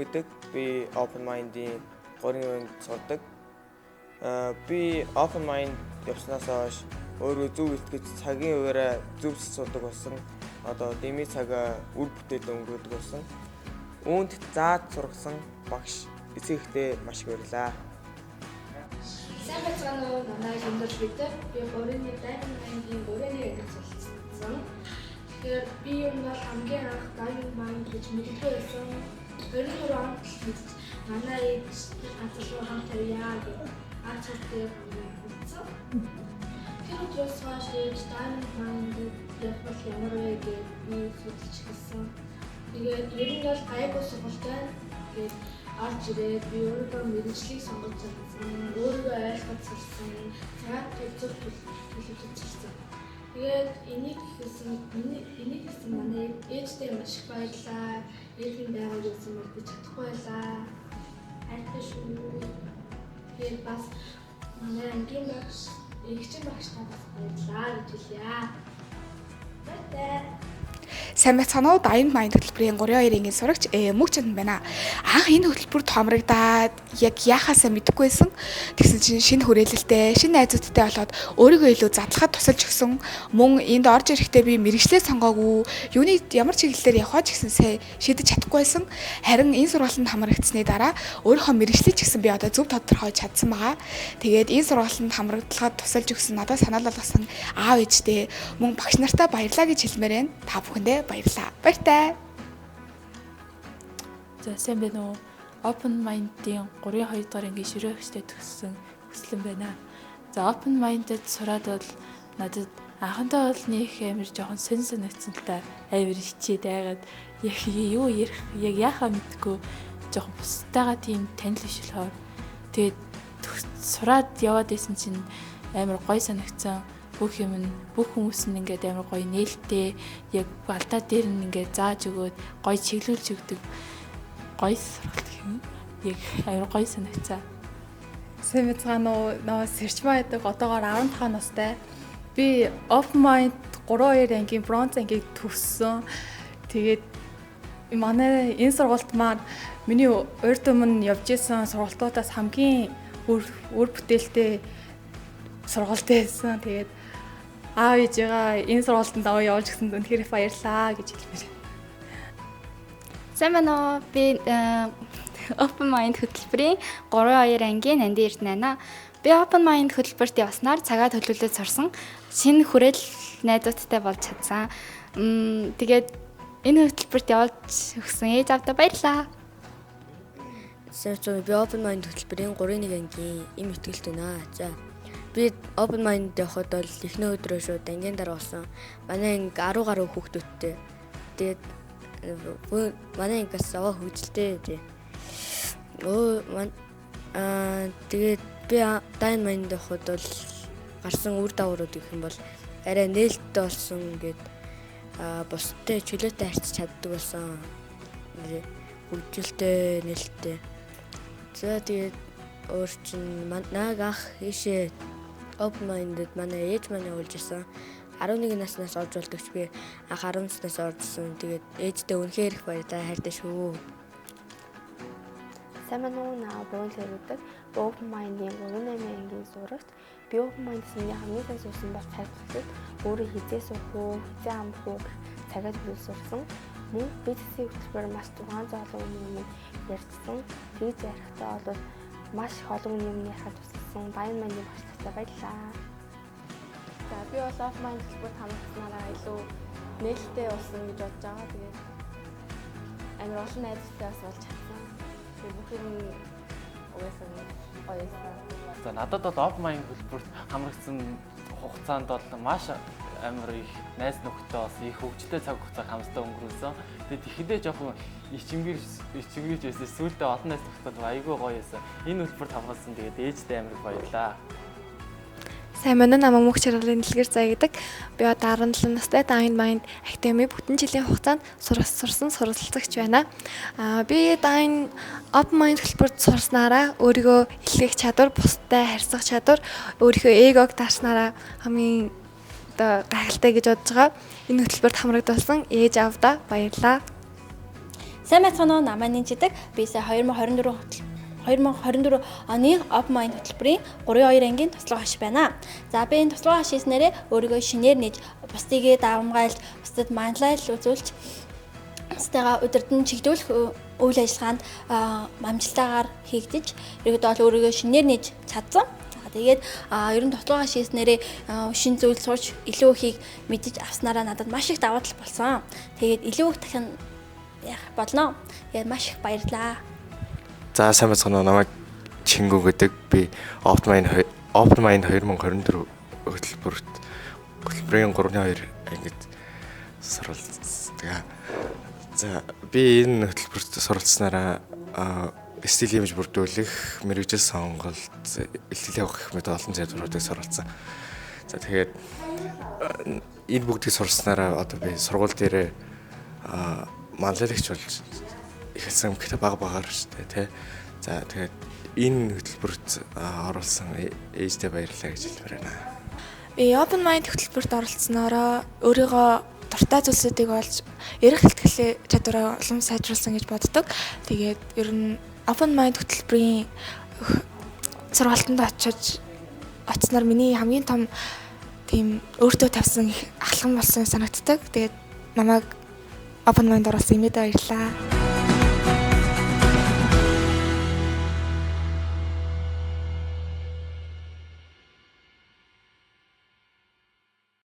гэдэг. Би Open Mind-ийн 3-ын ангид сурдаг. Би Open Mind явснаас хойш өөрөө зөв илтгэж цагийн хуваараа зөв сурдаг болсон. Одоо дэмий цагаа үр бүтээлээ өнгөрөөдөг болсон. Үүнд зааж сургасан багш эцэг эхдээ маш их баярлалаа. Сайн байцгаана уу? Манай Шимдэл гэдэг. Би 3-ны Diamond Mind-ийн 3-ны ангид суралцсан. Тэгэхээр би юм бол хамгийн анх Diamond Mind гэж мэддэггүй байсан. 23 онд л мэдж манай ээж тэр газар руу хамт тавья гэж ард суртыг мэдсэн. Тэр өдрөөс хойш ээж Diamond Mind-д явбал ямар вэ гэж би судалж эхэлсэн. Тэгээд ер нь бол гайгүй сургалт байна. Тэгээд орж ирээд би өөрийгөө мэргэжлийг сонгож чадсан, өөрийгөө ойлгож сурсан, цагаат зөв төлөвлөж чадсан. Тэгээд энийг хэлсэн манай ээжтэй маш их баярлалаа. Ээжийн байгааг үзсэн бол би чадахгүй байлаа. Хайртай шүү. Тэгээд бас манай ангийн багш, эгчин багштаа бас баярлалаа гэж хэлье. Баяртай. Сайн байцгаана уу? Diamond Mind хөтөлбөрийн 3-2 ангийн сурагч Мөг Чандан байна. Анх энэ хөтөлбөрт хамрагдаад яг яахаасаа мэдэхгүй байсан. Тэгсэн чинь шинэ хүрээлэлтэй, шинэ найзуудтай болоод өөрийгөө илүү задлахад тусалж өгсөн. Мөн энд орж ирэхдээ би мэргэжлээ сонгоогүй, юуны ямар чиглэлээр явах ч гэсэн сайн шийдэж чадахгүй байсан. Харин энэ сургалтанд хамрагдсаны дараа өөрийнхөө мэргэжлийг ч гэсэн би одоо зөв тодорхойлж чадсан байгаа. Тэгээд энэ сургалтанд хамрагдлахад тусалж өгсөн, надад санал болгосон аав ээжтэй мөн багш нартаа баярлалаа гэж хэлмээр байна. Та бүхэндээ баярлалаа. Баяртай. За, сайн байна уу? Open Mind-ийн 3-2 дугаар ангийн ширээ өгчтэй төгссөн хүслэн байна. За, Open Mind-д сураад бол надад анхандаа бол нэг амар жоохон сонь санагдсан л та, амар хичээд айгаад яг юу ярих, яг яхаа мэдгүй, жоохон бусдаагаа тийм танил биш болохоор. Тэгээд сураад яваад исэн чинь амар гоё санагдсан. Бүх юм нь, бүх хүмүүс нь ингээд амар гоё нээлттэй, яг алдаа дээр нь ингээд зааж өгөөд, гоё чиглүүлж өгдөг, гоё сургалт гэх юм. Яг амар гоё санагцаа. Сайн байцгаана уу? Нөө Сэрчмаа гэдэг, одоогоор 15 настай. Би Open Mind 3-2 ангийн бронз ангийг төгссөн. Тэгээд манай энэ сургалт маань миний урд өмнө явж исэн сургалтуудаас хамгийн үр бүтээлтэй сургалт байсан. Тэгээд аав ээжигээ энэ сургалтанд аваа явуулж өгсөнд үнэхээр их баярлалаа гэж хэлмээр байна. Сайн байна уу? Би Open Mind хөтөлбөрийн 3-2 ангийн Нандин Эрдэнэ байна. Би Open Mind хөтөлбөрт явснаар цагаа төлөвлөж сурсан. Шинэ хүрээлэл найзуудтай болж чадсан. Тэгээд энэ хөтөлбөрт явуулж өгсөн ээж аавдаа баярлалаа. Сайн уу, би Open Mind хөтөлбөрийн 3-1 ангийн им итгэлт байна. За, би Open Mind явахад бол эхний өдрөө шууд ангийн дараа болсон. Манай анги 10 гаруй хүүхдүүдтэй. Тэгээд манай анги бас аваа хөгжилтэй тий. Өө тэгээд би Diamond Mind явахад бол гарсан үр дагаврууд гэх юм бол арай нээлттэй болсон, ингээд бусдтай чөлөөтэй харьцаж чаддаг болсон. Хөгжилтэй, нээлттэй. За, тэгээд өөр чинь нааг ах ийшээ Open Minded манай ээж маань явуулж исэн. 11 наснаас орж болдог ч би анх 10 наснаас оржсон. Тэгээд ээжтэй үнэхээр их баярлалаа, хайртай шүү. Сайн байна уу? Наа Буун гэдэг. Би Open Mind-ийн 3-8 ангийн сурагч. Би Open Mind-с миний хамгийн сайн сурсан бол цаг төлөвлөлт, өөрөө хэзээ суух уу, хэзээ амрах уу гэх цагаа төлөвлөж сурсан. Мөн бизнесийн хөтөлбөр маш 600 олон хүний өмнө ярьжсан. Тэгж ярихдаа бол маш их олон хүний өмнө ярихад тусалсан. Diamond Mind-ийн багш нартай баярлалаа. За, би бол Open Mind хөтөлбөрт хамрагдсанараа илүү нээлттэй болсон гэж бодож байгаа. Тэгээд амар олон найзтай бас болж чадсан. Тэгээд бүх юм угаасаа гоё байсан. За, надад бол Open Mind хөтөлбөрт хамрагдсан хугацаанд бол маш амар их найз нөхдөд бас их хөгжилтэй цаг хугацааг хамтдаа өнгөрүүлсэн. Тэгээд ихэндээ жоохон ичимгэрч байсан. Сүүлдээ олон найз нөхдөд айгүй гоё байсан. Энэ хөтөлбөрт хамрагдсан, тэгээд ээжтэй амар их баярлалаа. Сайн байна уу? Намайг Мөнх Чаргалын Дэлгэр заа гэдэг. Би одоо 17 настай, Diamond Mind Academy бүтэн жилийн хугацаанд сурсан суралцагч байна. Би Diamond Open Mind хөтөлбөрт сурснараа өөрийгөө илгээх чадвар, бусдад харьцах чадвар, өөрийнхөө эгог дарснараа хамгийн одоо гайхалтай гэж бодож байгаа. Энэ хөтөлбөрт хамрагдуулсан ээж аавдаа баярлалаа. Сайн байцгаана уу? Намайг Нинжидэг. Би сая 2024 оны Open Mind хөтөлбөрийн 3-2 ангийн туслах хаш байна. За би энэ туслах хаш хийснээрээ өөрийгөө шинээр нээж, бусдыгээ давамгайлж, бусдад манлайл үзүүлж, бусдыгаа удирдан чигдүүлэх үйл ажиллагаанд амжилттайгаар хийгдэж, ерөөдөө бол өөрийгөө шинээр нээж чадсан. За тэгээд ер нь туслах хаш хийснээрээ шин зүйл сурч илүү ихийг мэдэж авснараа надад маш их давуу тал болсон. Тэгээд илүү их дахин яах болно. Тэгээд маш их баярлалаа. За сайн байцгаана уу? Намайг Чингүү гэдэг. Би Open Mind 2024 хөтөлбөрт хөтөлбөрийн 3-2 ангид суралцдаг. За би энэ хөтөлбөрт суралцсанараа стил имиж бүрдүүлэх, мэргэжил сонголт, илтгэл явах гэх мэт олон чадваруудыг суралцсан. За тэгээд энэ бүгдийг суралцсанараа одоо би сургууль дээрээ манлайлагч болж эхэлсэн, гэхдээ бага багаар шүү дээ, тий. За тэгээд энэ хөтөлбөрт оруулсан ээждээ баярлалаа гэж хэлмээр байна. Би Open Mind хөтөлбөрт оролцсноороо өөрийгөө дуртай зүйлсүүдийг олж ярих хэлтгэлээ чадвараа улам сайжруулсан гэж боддог. Тэгээд ер нь Open Mind хөтөлбөрийн сургалтанд очиж очсноор миний хамгийн том тийм өөртөө тавьсан их ахлан болсон санагддаг. Тэгээд намайг Open Mind оруулсан имэдэ баярлалаа.